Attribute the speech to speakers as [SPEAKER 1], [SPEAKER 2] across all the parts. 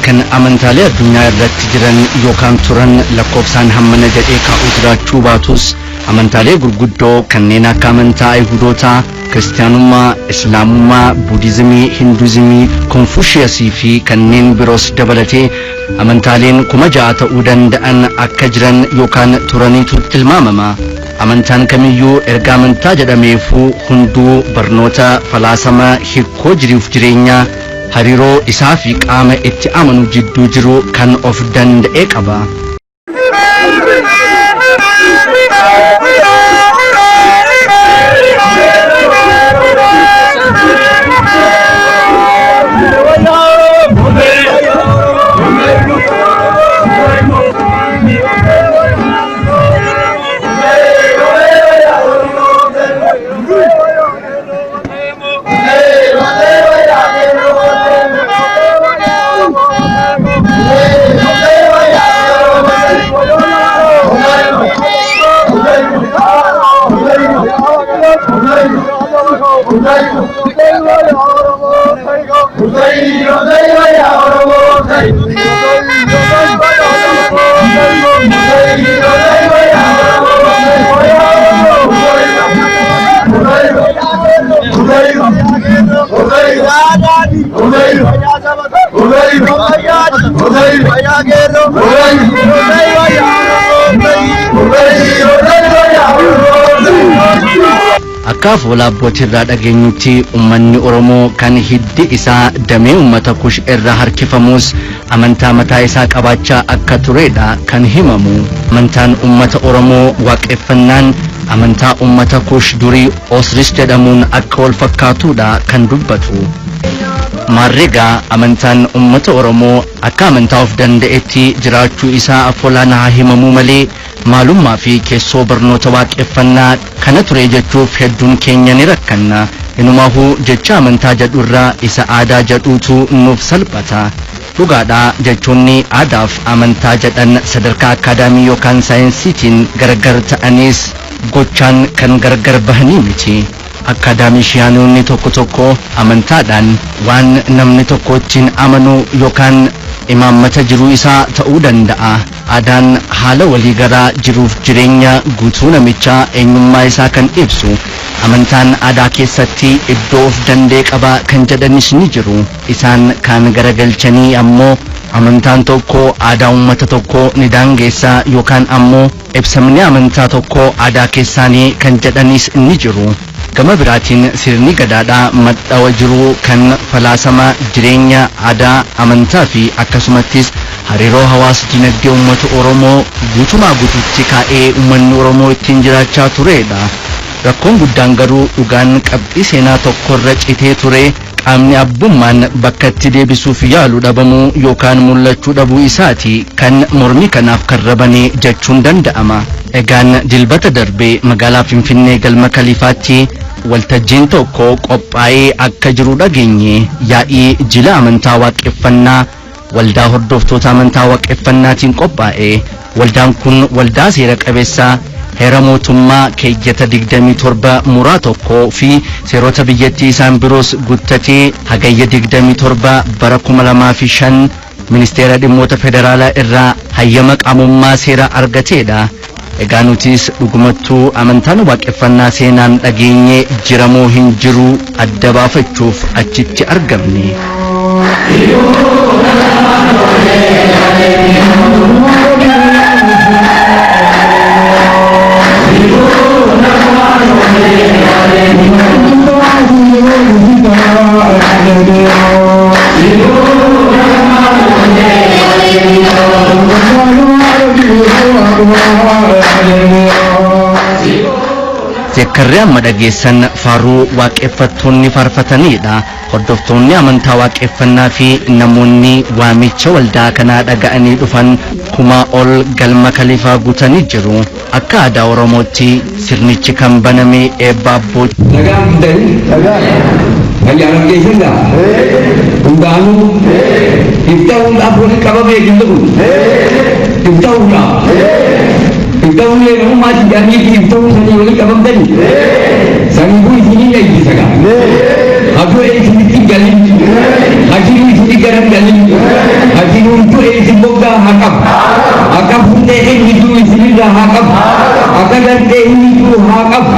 [SPEAKER 1] Kan amantaalee addunyaa irratti jiran yookaan turan lakkoofsaan hammana jedhee kaa'uu jiraachuu baatus, amantaalee gurguddoo kanneen akka amantaa Ayihudootaa, Kiristaanummaa, Islaamummaa, Buudizimii, Hinduuzimii, Konfushiyasii fi kanneen biroos dabalatee amantaaleen 6,000 ta'uu danda'an akka jiran yookaan turaniitu tilmaamama. Amantaan kamiyyuu erga amantaa jedhameefuu hunduu barnoota falaasama hiikoo jiruuf jireenyaa hariiroo isaa fi qaama itti amanu jidduu jiru kan of danda'e qaba. Akka afoola abbootii irraa dhageenyutti, uummanni Oromoo kan hiddi isaa damee uummata Kush irraa harkifamus amantaa mataa isaa qabaachaa akka turedha kan himamu. Amantaan uummata Oromoo waaqeffannaan amantaa uummata Kush durii Osris jedhamuun akka wal fakkaatudha kan dubbatu. Maarreegaa amantaan uummata Oromoo akka amantaa of danda'etti jiraachuu isaa afoolaan haa himamuu malee, maalummaa fi keessoo barnoota waaqeffannaa kana ture jechuuf hedduun keenya ni rakkanna. Inumaahuu jecha amantaa jedhurraa isa aadaa jedhuutu nuuf salphata. Dhugaadhaa, jechoonni aadaaf amantaa jedhan sadarkaa akaadaamii yookaan saayinsiitiin gargar ta'anis gochaan kan gargar bahanii miti. Akaadaamishiyaanonni tokko tokko amantaadhaan waan namni tokko ittiin amanu yookaan imaammata jiruu isaa ta'uu danda'a. Aadaan haala waliigalaa jiruuf jireenya guutuu namichaa, eenyummaa isaa kan ibsu. Amantaan aadaa keessatti iddoo of danda'e qaba kan jedhanis ni jiru. Isaan kaan garagalchanii ammoo amantaan tokko aadaa uummata tokko ni daangeessa yookaan ammoo ibsamni amantaa tokko aadaa keessaanii kan jedhanis ni jiru. Gama biraatiin sirni gadaadhaa madhawa jiru kan falaasama jireenya, aadaa, amantaa fi akkasumattis hariiroo hawaasa dinagdee uummata Oromoo guutumaa guututti kaa'ee uummanni Oromoo ittiin jiraachaa turedha. Rakkoon guddaan garuu dhugaan qabxii seenaa tokkorra citee ture qaamni abbummaan bakka itti deebisuuf yaalu dhabamuu yookaan mul'achuu dhabuu isaati kan mormii kanaaf karrabane jechuun danda'ama. Egaan Dilbata darbee magaalaa Finfinnee galma Kaliifaatti waltajjiin tokko qophaa'ee akka jiru dhageenye. Yaa'ii jila amantaa waaqeffannaa waldaa hordoftoota amantaa waaqeffannaatiin qophaa'e. Waldaan kun waldaa seera qabeessaa heera mootummaa keeyyata 27 muraa 1 fi seerota biyyattii isaan biroos guuttatee Hagayya 27 bara 2005 ministeera dhimmoota federaalaa irraa hayyama qaamummaa seera argateedha. Egaa nutis dhugumattuu amantaan waaqeffannaa seenaan dhageenye jiramoo hin jiru adda baafachuuf achitti argamne. Zeekkarri amma dhageessan faaruu waaqeffattoonni faarfatanidha. Hordoftoonni amantaa waaqeffannaa fi namoonni waamicha waldaa kanaa dhaga'anii dhufan 1000 ol galma Kaliifaa guutanii jiru. Akka aadaa Oromootti sirnichi kan baname eebba abbootii.
[SPEAKER 2] Nagaan bultanii? Fayyaa keessan gaa? Hundaanuu ifta'uudhaaf walitti qabamee jilli kun ifta'uudhaaf ifta'uu namummaa sijaanii fi ifta'uu sanii walitti qabamtanii saniifuu isinii eebbisa gaa. Hafuu isinitti galin, hajiru isinii garan galin, hajiru. isinirraa haa qabu. Akka fuutee inni jiru isinirraa haa qabu. Akka gartee inni jiru haa qabu.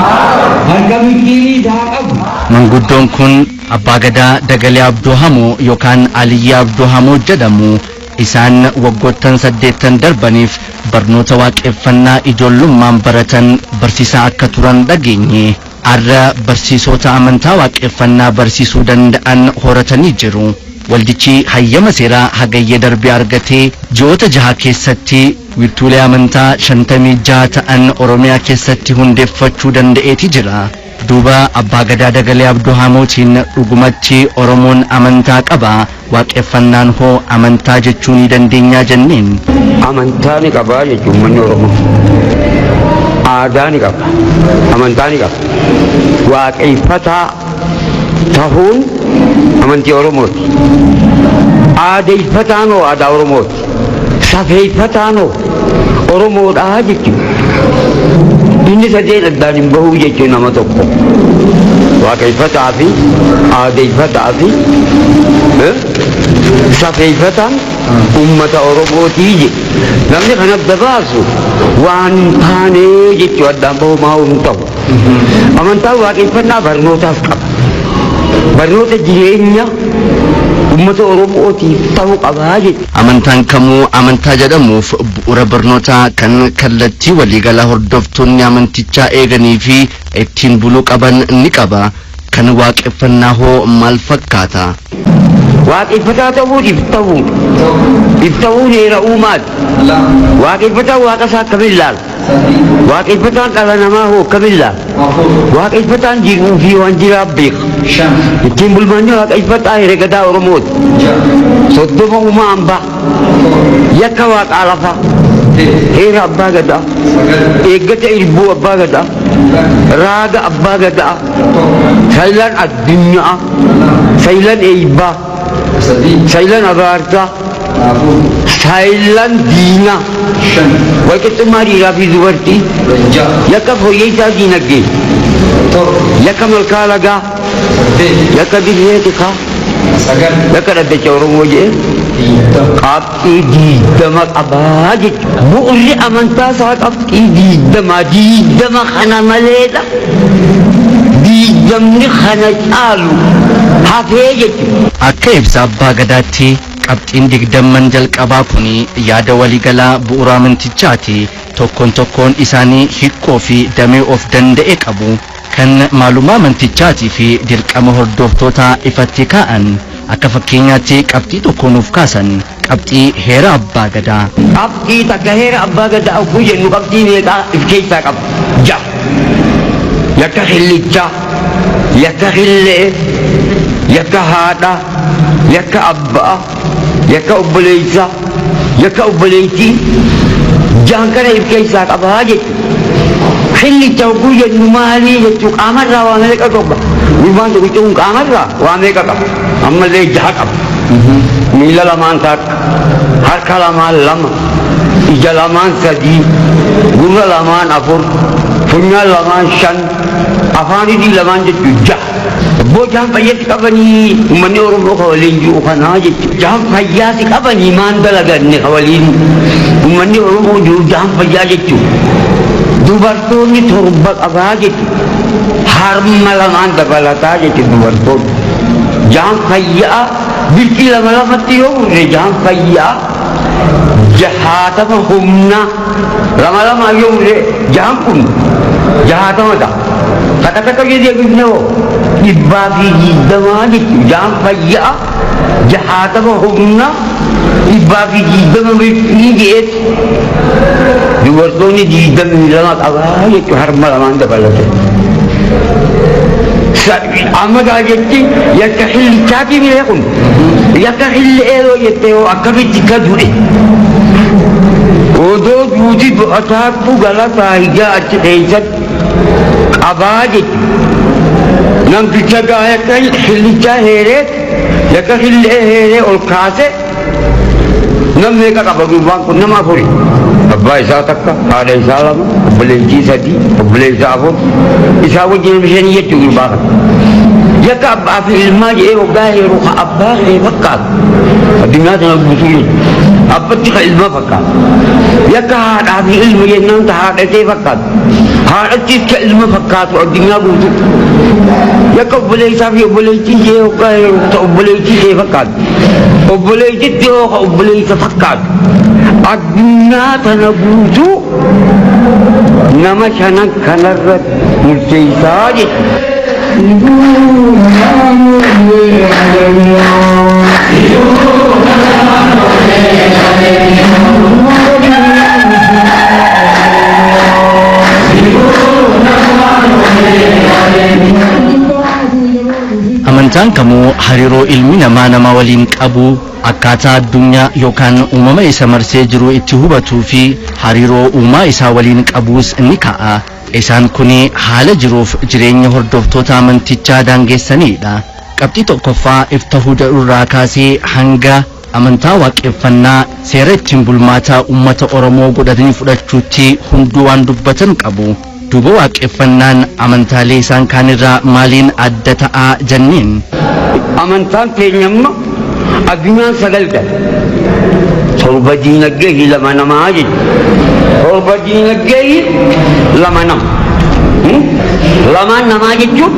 [SPEAKER 2] Harka micciiriis haa qabu.
[SPEAKER 1] Manguddoon kun Abbaa Gadaa Dagalee Abdoo Hamoo yookaan Aliyyi Abdoo Hamoo jedhamu. Isaan waggoottan 8 darbaniif barnoota waaqeffannaa ijoollummaan baratan barsiisaa akka turan dhageenye. Har'a barsiisota amantaa waaqeffannaa barsiisuu danda'an horatanii jiru. Waldichi hayyama seeraa Hagayyee darbee argatee ji'oota 6 keessatti wiirtuulee amantaa 56 ta'an Oromiyaa keessatti hundeeffachuu danda'eeti jira. Duuba Abbaa Gadaa Dagalee Abdoo Hamootiin dhugumatti Oromoon amantaa qaba, waaqeffannaan hoo amantaa jechuu ni dandeenyaa jenneen.
[SPEAKER 2] Amantaa ni qaba jechuun uummanni Oromoo. Aadaa ni qaba. Amantaa ni qaba. Waaqeffataa tahuun amantii Oromooti. Aadeeffataan hoo aadaa Oromooti. Safeeffataan hoo Oromoodhaa jechuudha. Inni sadeen addaan hin bahuu jechuun nama tokko. Waaqeffataa fi aadeeffataa fi safeeffataan uummata Oromootii jedhe. Namni kan adda baasu waan hin taanee jechuu addaan bahuu maa hin ta'u. Amantaan waaqeffannaa barnootaaf qaba. Barnoota jireenya uummata Oromootiif ta'uu qabaa jechuudha.
[SPEAKER 1] Amantaan kamuu amantaa jedhamuuf bu'uura barnootaa kan kallattii waliigalaa hordoftoonni amantichaa eeganii fi ittiin buluu qaban ni qaba. Kan waaqeffannaa hoo maal fakkaata?
[SPEAKER 2] Waaqeffataa ta'uun if ta'uudha. If ta'uun heera uumaati. Waaqeffataan waaqa isaa akkamiin ilaala? Waaqeffataan dhala namaa hoo akkamiin ilaala? Waaqeffataan jiruu fi waan jiraa beeka. Ittiin bulmaanni waaqeffataa herregadaa Oromooti. 30 uumaa hambaa. Yakka waaqaa lafaa. Heera abbaa gadaa. Eeggata irbuu abbaa gadaa. Raaga abbaa gadaa. Saylan addunyaa. Saylan eebbaa. Saylan abaarsaa. Saylan diinaa. Walqixxummaa dhiiraa fi dubartii. Yakka fooyyessaa diinagdee. Yakka malkaa lagaa. Yakka dirree tikaa. Yakka dhaddacha Oromoo jedhee qabxii 20 qabaa jechuudha. Bu'uurri amantaa isaa qabxii 20 20 kana maleedha. 20 kana caalu hafee jechuudha.
[SPEAKER 1] Akka ibsa Abbaa Gadaatti qabxiin 20 jalqabaa kun yaada waliigalaa bu'uura amantichaati. Tokkoon tokkoon isaanii hiikkoo fi damee of danda'e qabu. Kan maalummaa amantichaatii fi dirqama hordoftootaa ifatti kaa'an. Akka fakkeenyaatti qabxii tokko nuuf kaasan, qabxii heera Abbaa Gadaa.
[SPEAKER 2] Qabxii takka heera Abbaa Gadaa ogguu jennu qabxii meeqaa if keessaa qaba? 6. Yakka hillichaa, yakka hillee, yakka haadhaa, yakka abbaa, yakka obboleessaa, yakka obboleettii 6 kana if keessaa qabaa jechuudha. Hillicha ogguu jennu maalii jechuu qaamarraa waa meeqa qaba? Gurbaan tokkichi kun qaamarraa waa meeqa qaba? Ammallee 6 qaba. Miila lamaan takka, harka lamaan 2, ija lamaan 3, gurra lamaan 4, funyaan lamaan 5, afaan hidhii lamaan jechuun 6. Abboo jahan fayyatti qabanii uummanni Oromoo ka waliin jiru kanaa jechuudha. Jahan fayyaati qabanii maan dalaganne ka waliin uummanni Oromoo jiru jahan fayyaa jechuudha. Dubartoonni 7 qabaa jechuudha. Harma lamaan dabalataa jechuudha dubartoonni. Jahan fayyaa bilchii 2 lamatti yoo murre jahan fayyaa 60 humna 2 2 yoo murre jahan kun 60 ta'a. Takka takka yoo deebifne hoo 120 jechuudha. Jahan fayyaa 60 humna 120 bilchii jedheetti. Dubartoonni 22 qabaa jechuudha harma lamaan dabalate. Amma gaa jechi yakka hillichaatii milee kun yakka hillee yoo jettee hoo akkamitti ka du'e. Odoo duuti du'ataattu galataa hijaa achi keessatti qabaa jechuudha. Namticha gaa yakka hillichaa heeree yakka hillee heeree ol kaase namni meeqa qaba gurbaan kun nama 4. Abbaa isaa takka, haadha isaa 2, obboleettii 3, obboleessa 4, isaa wajjin 5 jechuu gurbaa kana. Yakka abbaa fi ilmaa jedhee waggaa heeru ka abbaa kee fakkaatu. Addunyaa tana guutuu jechuudha. Abbatti ka ilma fakkaatu. Yakka haadhaa fi ilma jennaan ta haadhatee fakkaatu. Haadhattis ka ilma fakkaatu addunyaa guutuu. Yakka obboleessaa fi obboleettii ishee hoggaa ta obboleettii ishee fakkaatu. Obboleettitti hoo ka obboleessa fakkaatu. Addunyaa tana guutuu nama shanan kanarratti murteessaa jechuudha.
[SPEAKER 1] Amantaan kamuu hariiroo ilmi namaa nama waliin qabu akkaataa addunyaa yookaan uumama isa marsee jiru itti hubatuu fi hariiroo uumaa isaa waliin qabuus ni ka'a. Isaan kun haala jiruuf jireenya hordoftoota amantichaa daangessanidha. Qabxii tokkoffaa iftahuu jedhurraa kaasee hanga amantaa waaqeffannaa seera ittiin bulmaataa uummata Oromoo godhatanii fudhachuutti hunduu waan dubbatan qabu. Duuba waaqeffannaan amantaalee isaan kaanirraa maaliin adda ta'aa jenneen?
[SPEAKER 2] Amantaan keenya amma addunyaan sagal ta'e. Torba diinagdee fi lama namaa jechuudha. Torba diinagdee fi lama nama. Lamaan namaa jechuun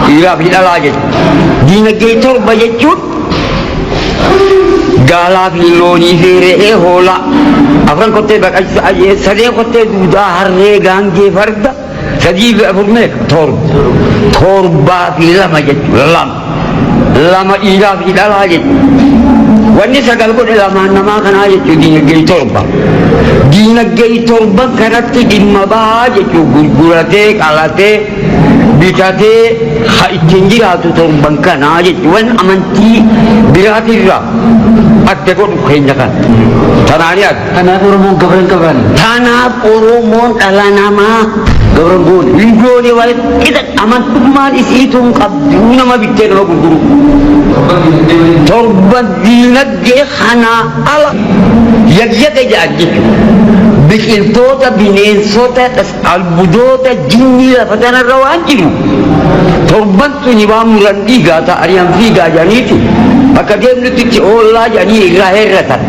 [SPEAKER 2] dhiiraa fi dhalaa jechuudha. Diinagdee torba jechuun gaalaa fi loonii fi re'ee hoolaa afran kottee baqaqsa sadeen kottee duudaa harree gaangee farda sadii fi afur meeqa torba torbaa fi lama jechuudha lama lama dhiiraa fi dhalaa jechuudha. Wanni sagal godhe lamaan namaa kanaa jechuudha diinagdee torba. Diinagdee torba kanatti dhimma bahaa jechuudha gurguratee qalatee bitatee ha ittiin jiraatu torban kanaa jechuudha. Wanni amantii biraatirraa adda godhu keenya kana. Tanaani adda.
[SPEAKER 3] Kanaaf Oromoon gabra hin qabaanne.
[SPEAKER 2] Tanaaf Oromoon dhala namaa
[SPEAKER 3] Gabra hin goone.
[SPEAKER 2] hin goone walitti amantummaan isiituun qabdu nama bittee nama gurguru. Torba diinagdee kanaa ala yagyaga jedhan jechuudha. Biqiltoota, bineensota, albuudoota, jinnii lafa kanarra waan jiru. Torban suni waan muran dhiigaa ta'anii an fiigaa jedhaniiti. Bakka deemnutti itti oollaa jedhanii irraa herratan.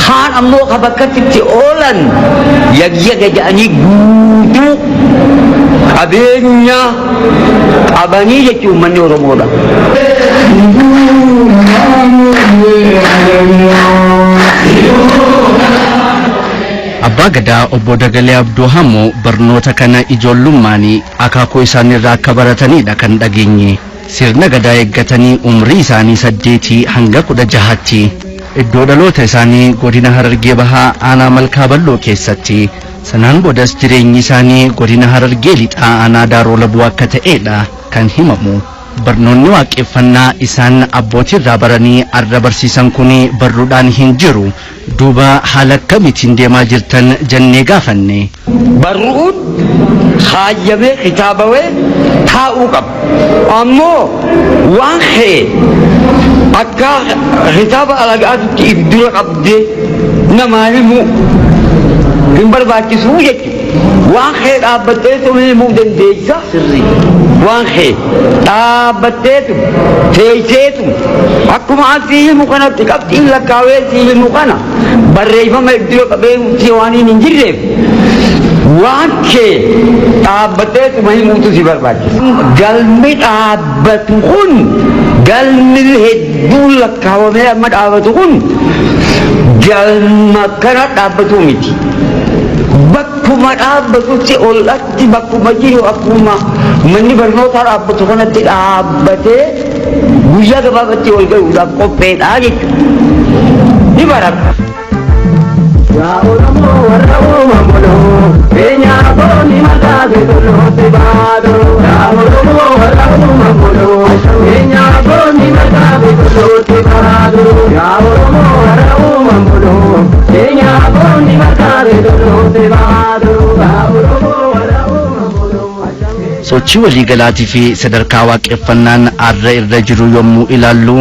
[SPEAKER 2] Kaan ammoo ka bakkatti itti oolan yagyaga jedhanii guutuu qabeenya qabanii jechuun uummanni Oromoodha.
[SPEAKER 1] Abbaa Gadaa obbo Dagalee Abduu Hammoo barnoota kana ijoollummaanii akaakuu isaaniirraa akka baratanidha kan dhageenye. Sirna gadaa eeggatanii umrii isaanii 8 hanga 16tti iddoo dhaloota isaanii godina Harargee Bahaa aanaa Malkaa Balloo keessatti sanaan boodas jireenyi isaanii godina Harargee Lixaa aanaa Daaroo Labuu akka ta'edha kan himamu. Barnoonni waaqeffannaa isaan abbootiirraa baranii arra barsiisan kun barruudhaan hin jiru. Duuba haala akkamiitiin deemaa jirtan jennee gaafanne.
[SPEAKER 2] Barruun kaayyamee kitaabawee taa'uu qaba. Ammoo waan ka'e akka kitaaba alagaatti if dura qabdee namaa himuu hin barbaachisuu jechuudha. Waan ka'e dhaabbatteetu himuu dandeessa. Waan ka'e dhaabbatteetu teesseetu akkuma asii himu kanatti qabxiin lakkaawee sii himu kana barreeffama if dura qabee waan hin jirreef waan kee dhaabbatteetuma himuutu si barbaachisa. Galmi dhaabbatu kun galmi hedduun lakkaawamee amma dhaabbatu kun galma kana dhaabbatu miti. Bakkuma dhaabbatutti ol'atti bakkuma jiru akkuma manni barnootaa dhaabbatu kanatti dhaabbatee guyyaa gabaabatti ol gahuudhaaf qopheedha jechuudha. Ni barata.
[SPEAKER 4] Yaa Oromoo warra uumamuloo, beenyaa booni mataa beekulootti baaduu. Yaa Oromoo warra uumamuloo, beenyaa booni mataa beekulootti baaduu. Yaa Oromoo warra uumamuloo, beenyaa booni mataa beekulootti baaduu. Yaa Oromoo warra uumamuloo.
[SPEAKER 1] Sochii waliigalaatii fi sadarkaa waaqeffannaan arra irra jiru yommuu ilaallu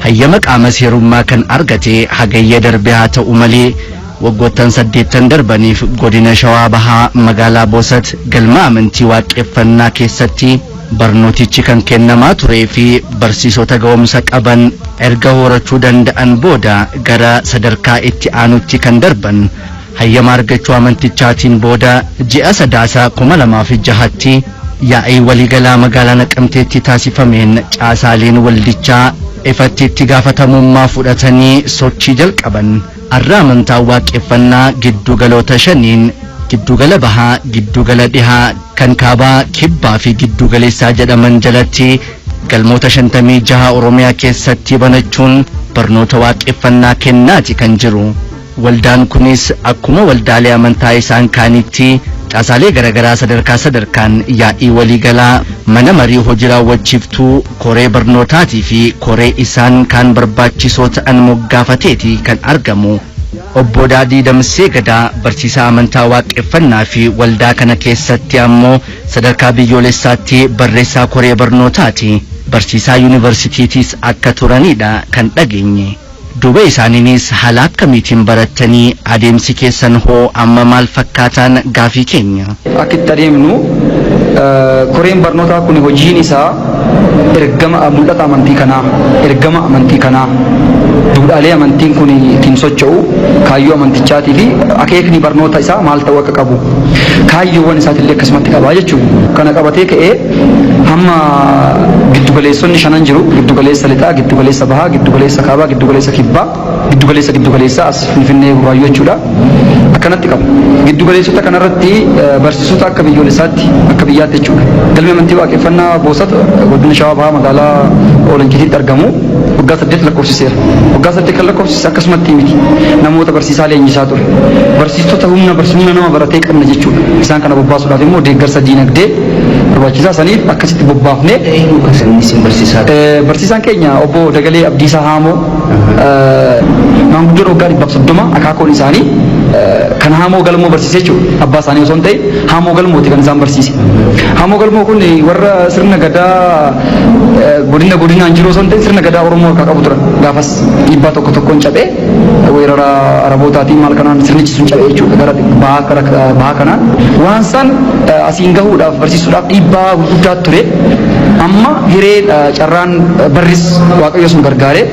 [SPEAKER 1] hayyama qaama seerummaa kan argate hagayya darbe haa ta'u malee waggoottan 8 darbaniif godina Shawaa Bahaa magaalaa Boosat galma amantii waaqeffannaa keessatti Barnootichi kan kennamaa turee fi barsiisota ga'umsa qaban erga horachuu danda'an booda gara sadarkaa itti aanutti kan darban. Hayyama argachuu amantichaatiin booda ji'a Sadaasa 2006tti yaa'ii waliigalaa magaalaa Naqamteetti taasifameen caasaaleen waldichaa ifatti itti gaafatamummaa fudhatanii sochii jalqaban. Arra amantaa waaqeffannaa giddugaloota shaniin, giddugala bahaa, giddugala dhihaa, kan kaabaa, kibbaa fi giddugaleessaa jedhaman jalatti galmoota 56 Oromiyaa keessatti banachuun barnoota waaqeffannaa kennaati kan jiru. Waldaan kunis akkuma waldaalee amantaa isaan kaanitti caasaalee garaagaraa sadarkaa sadarkaan yaa'ii waliigalaa, mana marii hojii raawwachiiftuu, koree barnootaatii fi koree isaan kaan barbaachisoo ta'an moggaafateeti kan argamu. Obbo Daadii Damsee Gadaa barsiisaa amantaa waaqeffannaa fi waldaa kana keessatti ammoo sadarkaa biyyoolessaatti barreessaa koree barnootaati. Barsiisaa yuunivarsiitiitis akka turanidha kan dhageenye. Duuba isaaniinis haala akkamiitiin barattanii, adeemsi keessan hoo amma maal fakkaataan gaafii keenya.
[SPEAKER 5] Akka itti adeemnu, koreen barnootaa kun hojiin isaa ergama mul'ata amantii kanaa, ergama amantii kanaa, duudhaalee amantiin kun ittiin socho'u, kaayyoo amantichaatii fi akeekni barnoota isaa maal ta'uu akka qabu, kaayyoowwan isaatillee akkasumatti qabaa jechuudha. Kana qabatee ka'ee hamma giddugaleessonni shanan jiru: giddugaleessa lixaa, giddugaleessa bahaa, giddugaleessa kaabaa, giddugaleessa kibbaa, giddugaleessa giddugaleessaa as Finfinnee Burraayyuu jechuudha. Akkanatti qaba. Giddugaleessota kanarratti barsiisota akka biyyoolessaatti, akka biyyaatti jechuudha. Galmi amantii waaqeffannaa Boosat godina Shawaa Bahaa magaalaa Olancitiitti argamu waggaa 8 lakkoofsiseera. Waggaa 8 kan lakkoofsise akkasumatti miti. Namoota barsiisaa leenjisaa ture. Barsiistota humna humna nama baratee qabna jechuudha. Isaan kana bobbaasuudhaaf immoo deeggarsa diinagdee barbaachisaa saniif akkasitti bobbaafnee. Barsiisaan keenya obbo Dagalee Abdiisaa Haamoo, maanguddoon waggaa 130, akaakoon isaanii kan Haamoo Galmoo barsiise jechuudha. Abbaa isaanii osoo hin ta'in Haamoo Galmooti kan isaan barsiise. Haamoo Galmoo kun warra sirna gadaa godina godinaan jiru osoo hin ta'in sirna gadaa Oromoo harkaa qabu turan. Gaafas dhiibbaa tokko tokkoon cabee, weerara Arabootaatiin maal kanaan sirnichi sun cabee jechuudha, gara bahaa, gara bahaa kanaan. Waan san asiin gahuudhaaf, barsiisuudhaaf dhiibbaa gurguddaa ture. Amma hiree carraan barris Waaqayyo sun gargaaree,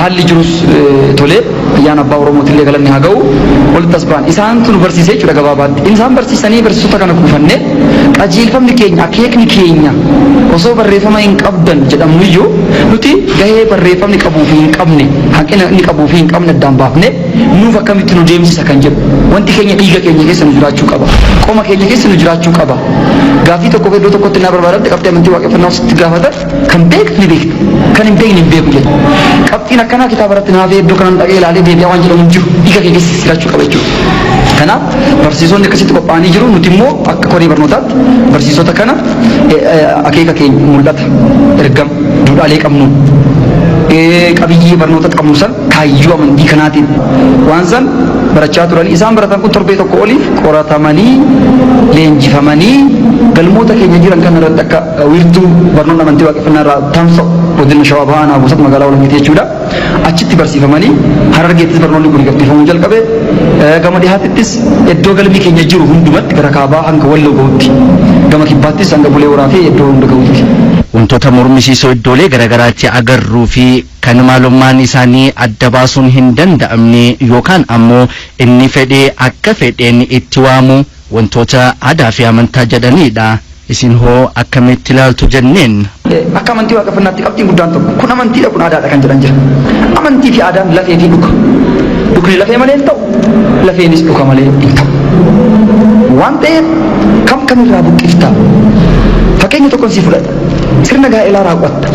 [SPEAKER 5] haalli jirus tolee, ayyaana abbaa Oromootillee galanni haa ga'u, walitti as ba'an. Isaantu nu barsiise jechuudha gabaabaatti. Isaan barsiisanii barsiisota kana kuufannee, qajeelfamni keenya, akeekni keenya osoo barreeffama hin qabdan jedhamnuyyuu, nuti gahee barreeffamni qabuu fi hin qabne, hanqina inni qabuu fi hin qabne addaan baafnee, nuuf akkamitti nu deemsisa kan jedhu, wanti keenya dhiiga keenya keessa nu jiraachuu qaba. Qoma keenya keessa nu jiraachuu qaba. Gaaffii tokko iddoo tokkotti naa barbaadamte, qabxii amantii waaqeffannaa sitti gaafatan, kan beektu ni beekta. Kan hin beekne hin beeku jedha. Qabxiin akkanaa kitaaba irratti naafee iddoo kanan dhaqee ilaalee deebi'aa waan jedhamu hin jiru. Dhiiga kee keessa jiraachuu qaba jechuudha. Kanaaf barsiisonni akkasitti qophaa'anii jiru. Nuti immoo akka koree barnootaatti barsiisota kana akeeka keenya, mul'ata, ergama, duudhaalee qabnu, qabiyyee barnoota qabnu san, kaayyoo amantii kanaatiin waan san barachaa turanii, isaan baratan kun torbee tokko oliif qoratamanii leenjifamanii, galmoota keenya jiran kana irratti akka wiirtuu barnoonni amantii waaqeffannaa irraa tamsa'u godina Shawaa Bahaa Aanaa Boosat magaalaa Olaangiitti jechuudha. Achitti barsiifamanii, Harargeettis barnoonni kun gaggeeffamuu jalqabe, gama dhihaatittis iddoo galmi keenya jiru hundumatti, gara kaabaa hanga Walloo gahutti, gama kibbaattis hanga Bulee Horaa fi iddoo hunda gahutti.
[SPEAKER 1] Wantoota mormisiisoo iddoolee garaagaraatti agarruu fi kan maalummaan isaanii adda baasuun hin danda'amne yookaan ammoo inni fedhee akka fedheen itti waamu wantoota aadaa fi amantaa jedhanidha. Isin hoo akkamitti ilaaltu jenneen?
[SPEAKER 5] Akka amantii waaqeffannaatti qabxiin guddaan tokko, kun amantiidha, kun aadaadha kan jedhan jira. Amantii fi aadaan lafee fi dhuka. Dhukni lafee malee hin ta'u, lafeenis dhuka malee hin ta'u. Waan ta'eef kam kamirraa buqqifta? Fakkeenya tokkon si fudhata. Sirna gaa'elaa raawwatta.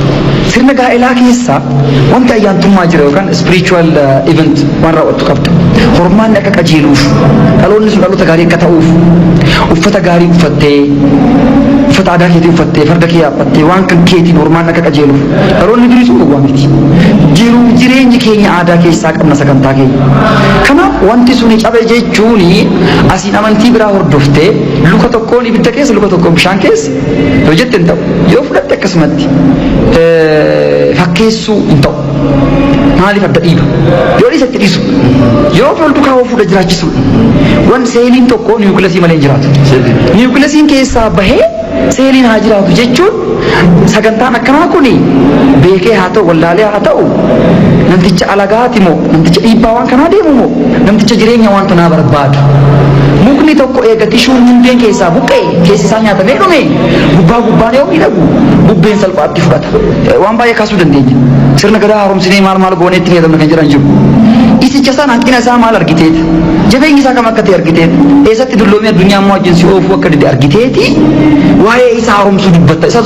[SPEAKER 5] Sirna gaa'elaa keessa wanti ayyaantummaa jira yookaan spiritual event waan raawwattu qabda. Hormaanni akka qajeeluuf, dhaloonni sun dhaloota gaarii akka ta'uuf, uffata gaarii uffattee, uffata aadaa keetii uffattee, farda kee yaabbattee, waan kan keetiin hormaanni akka qajeeluuf, dhaloonni durii sun gowwaa miti. Jiruu jireenyi keenya aadaa keessaa qabna sagantaa keenya. Kanaaf wanti suni cabe jechuun asiin amantii biraa hordoftee luka tokkoon ibidda keessa luka tokkoon bishaan keessa yoo jette hin ta'u. Yoo fudhatte akkasumatti fakkeessuu hin ta'u. Maaliif adda dhiiba? Yoo dhiise itti dhiisu. Yoo wal duukaa fuudha jiraachisuudha. Wanti seeliin tokko niwukilasii malee hin jiraatu. Niwukilaasiin keessaa bahee seeliin haa jiraatu jechuun sagantaan akkanaa kun beekee haa ta'u wallaalee haa ta'u namticha alagaati moo namticha dhiibbaa waan kanaa deemu moo namticha jireenya waan tanaa barbaadu. Mukni tokko eega tishuun hundeen keessaa buqqa'e keessi isaa nyaatamee dhume gubbaa gubbaan yoo miidhagu bubbeen salphaatti fudhata. Waan baay'ee kaasuu dandeenya. Sirna gadaa haaromsinee maal maal goonee itti fayyadamna kan jedhan jiru. Isicha isaan hanqina isaa maal argiteeti? Jabeenyi isaa kam akka ta'e argiteeti? Eessatti dulloomee addunyaa immoo wajjin si oofuu akka dide argiteeti? Waa'ee isaa haaromsuu dubbatta. Isa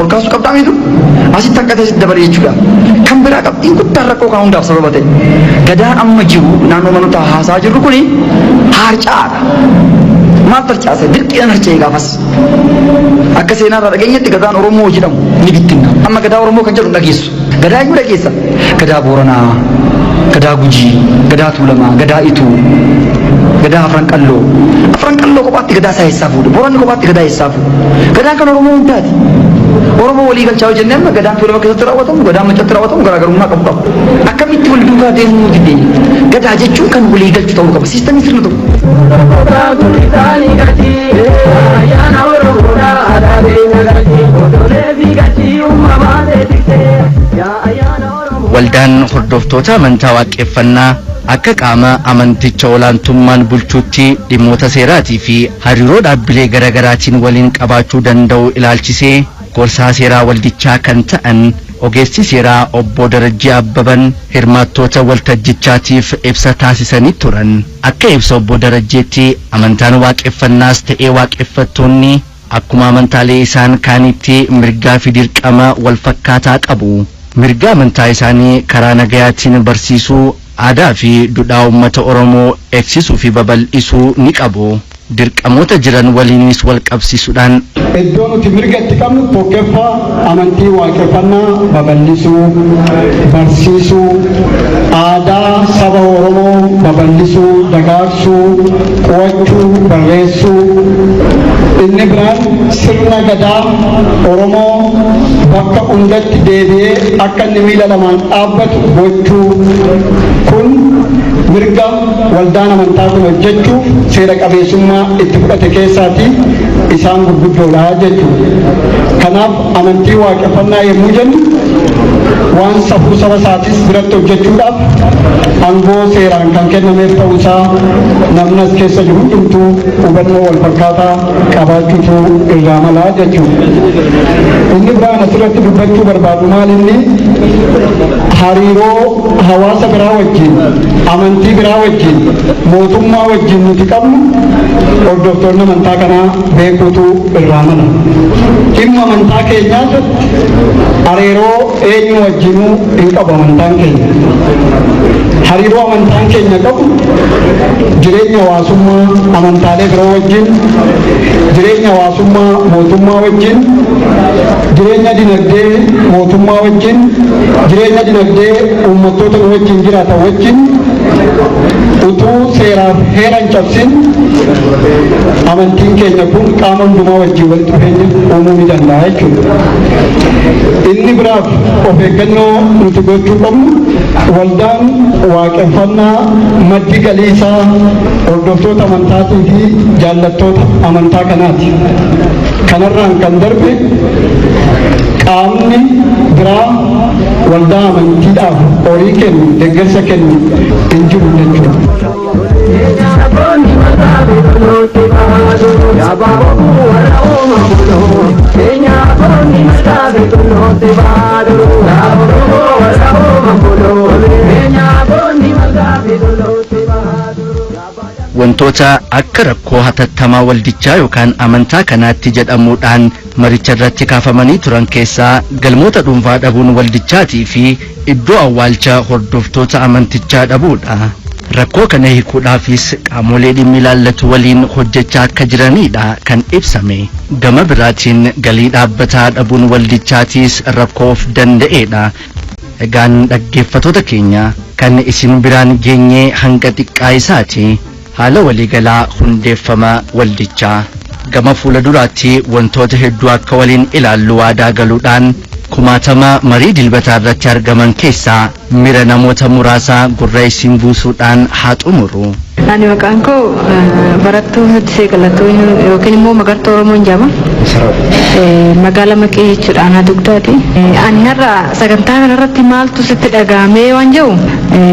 [SPEAKER 5] ol kaasuu qabdaa miitu? Asitti hanqate asitti dabale jechuudha. Kan biraa qabxiin guddaan rakkoo kan hundaaf sababa ta'e. Gadaan amma jiru naannoo manoota haasaa jirru kuni harcaadha. Maal harcaase? Dirqiidhaan harca'e gaafas. Akka seenaarraa dhageenyetti gadaan Oromoo jedhamu ni bittinna. Amma gadaa Oromoo kan jedhu dhageessu. Gadaa eenyu dhageessa? Gadaa Booranaa, Gadaa Gujii, Gadaa Tuulamaa, Gadaa Ituu, Gadaa Afran Qalloo. Afran Qalloo kophaatti gadaa isaa eessaa fuudhe? Booranni kophaatti gadaa eessaa fuudhe? Gadaan kan Oromoo hundaati. Oromoo walii galchaa yoo jennee amma gadaan Tuulama keessatti raawwatamu, gadaan Maccatti raawwatamu garaagarummaa qabu qaba. Akkamitti wal duukaa deemuu dandeenya? Gadaa jechuun kan walii galchu ta'uu qaba. Siistamii sirna tokko.
[SPEAKER 1] Waldaan hordoftoota amantaa waaqeffannaa akka qaama amanticha olaantummaan bulchuutti dhimmoota seeraatii fi hariiroo dhaabbilee garaagaraatiin waliin qabaachuu danda'u ilaalchisee gorsaa seeraa waldichaa kan ta'an ogeessi seeraa obbo Darajjii Abbaban hirmaattoota waltajjichaatiif ibsa taasisanii turan. Akka ibsa obbo Darajjeetti amantaan waaqeffannaas ta'ee waaqeffattoonni akkuma amantaalee isaan kaanitti mirgaa fi dirqama wal fakkaataa qabu. Mirga amantaa isaanii karaa nagayaatiin barsiisuu, aadaa fi duudhaa uummata Oromoo eegsisuu fi babal'isuu ni qabu. Dirqamoota jiran waliinis wal qabsiisuudhaan
[SPEAKER 6] Iddoo nuti mirga itti qabnu tokkoffaa amantii waaqeffannaa babal'isuu, barsiisuu, aadaa saba Oromoo babal'isuu, dagaagsuu, qo'achuu, barreessuu. Inni biraan sirna gadaa Oromoo bakka hundatti deebi'ee akka inni miila lamaan dhaabbatu gochuu kun mirga waldaan amantaa kun hojjechuuf seera qabeessummaa itti fudhate keessaati isaan gurguddoodha jechuudha. Kanaaf amantii waaqeffannaa yommuu jennu waan safuu saba isaatis biratti hojjechuudhaaf aangoo seeraan kan kennameef ta'uusaa namni as keessa jiru hundumtuu hubannoo wal fakkaataa qabaachuutu irraa malaa jechuudha. Inni biraan asirratti dubbachuu barbaadu maal inni hariiroo hawaasa biraa wajjin, amantii biraa wajjin, mootummaa wajjin nuti qabnu hordoftoonni amantaa kanaa beekuutu irraa mala. Dhimma amantaa keenyaa irratti hariiroo eenyu wajjinuu hin qabu amantaan keenya. Hariiroo amantaan keenya qabu jireenya hawaasummaa amantaalee biroo wajjin, jireenya hawaasummaa mootummaa wajjin, jireenya dinagdee mootummaa wajjin, jireenya dinagdee uummattoota nu wajjin jiraatan wajjin utuu seeraaf heera hin cabsin amantiin keenya kun qaama hundumaa wajjin walitti dhufeenya uumuu ni danda'a jechuudha. Inni biraaf of eeggannoo nuti gochuu qabnu waldaan waaqeffannaa maddi galii isaa hordoftoota amantaatii fi jaallattoota amantaa kanaati. Kanarraan kan darbe qaamni biraa waldaa amantiidhaaf horii kennu, deeggarsa kennu hin jiru jechuudha.
[SPEAKER 1] Wantoota akka rakkoo hatattamaa waldichaa yookaan amantaa kanaatti jedhamuudhaan maricha irratti kaafamanii turan keessaa galmoota dhuunfaa dhabuun waldichaatii fi iddoo awwaalcha hordoftoota amantichaa dhabuudha. Rakkoo kana hiikuudhaafis qaamolee dhimmi ilaallatu waliin hojjechaa akka jiranidha kan ibsame. Gama biraatiin galii dhaabbataa dhabuun waldichaatiis rakkoo of danda'eedha. Egaan dhaggeeffatoota keenya, kan isin biraan geenyee hanga xiqqaa isaati haala waliigalaa hundeeffama waldichaa. Gama fuula duraatti wantoota hedduu akka waliin ilaallu waadaa galuudhaan, kumaatama marii Dilbataa irratti argaman keessaa mira namoota muraasaa gurra isin buusuudhaan haa xumuru.
[SPEAKER 7] Ani maqaan koo barattuu Hiddisee Galatoo yookiin immoo Magartuu Oromoon jedhama. Magaalaa Maqii jechuudha, aanaa Dugdaati. Ani har'a sagantaa kanarratti maaltu sitti dhaga'amee waan jedhu,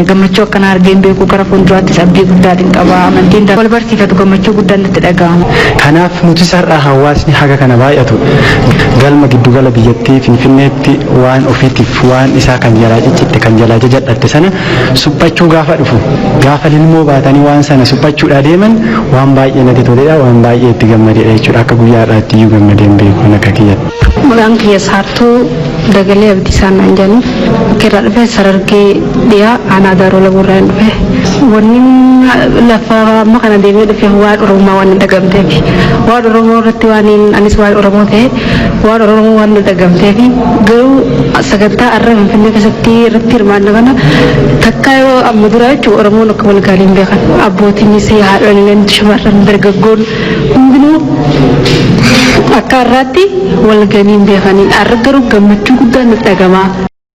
[SPEAKER 7] gammachuu akkanaa argeen beeku. Gara fuulduraattis abdii guddaatiin qaba. Amantiin wal barsiifatu gammachuu guddaan natti dhaga'ama.
[SPEAKER 8] Kanaaf nuti har'a hawaasni haga kana baay'atu galma giddugala biyyattii Finfinneetti waan ofiitiif waan isaa kan jalaa ciccitte, kan jalaa jajadhatte sana suphachuu gaafa dhufu, gaafa lilmoo baatanii waan sana suphachuudhaa deeman, waan baay'ee natti toledha, waan baay'ee itti gammadeedha jechuudha. Akka guyyaa har'aatti iyyuu gammadeen beeku akka kiyyatti.
[SPEAKER 7] Maqaan kiyya Saartuu Dagalee Abdiisaa naan jedhani. Bakka irraa dhufe Sarargee Dhiyaa, aanaa Daaroo Labuurraa hin dhufe. Wanni lafa amma kana deemee dhufe waan Oromummaa waan hin dhagamteef. Waan Oromoo irratti waan anis waan Oromoo ta'e, waan Oromoo waan hin dhagamteef. Garuu sagantaa har'a Finfinnee keessatti irratti hirmaanna kana takka yoo amma dura jechuun Oromoon akka wal gaariin beekan. Abbootiinis, haadholiin, shamarran, dargaggoon hundinuu akka har'aatti wal ganii hin beekanii. Har'a garuu gammachuu guddaan natti dhagama.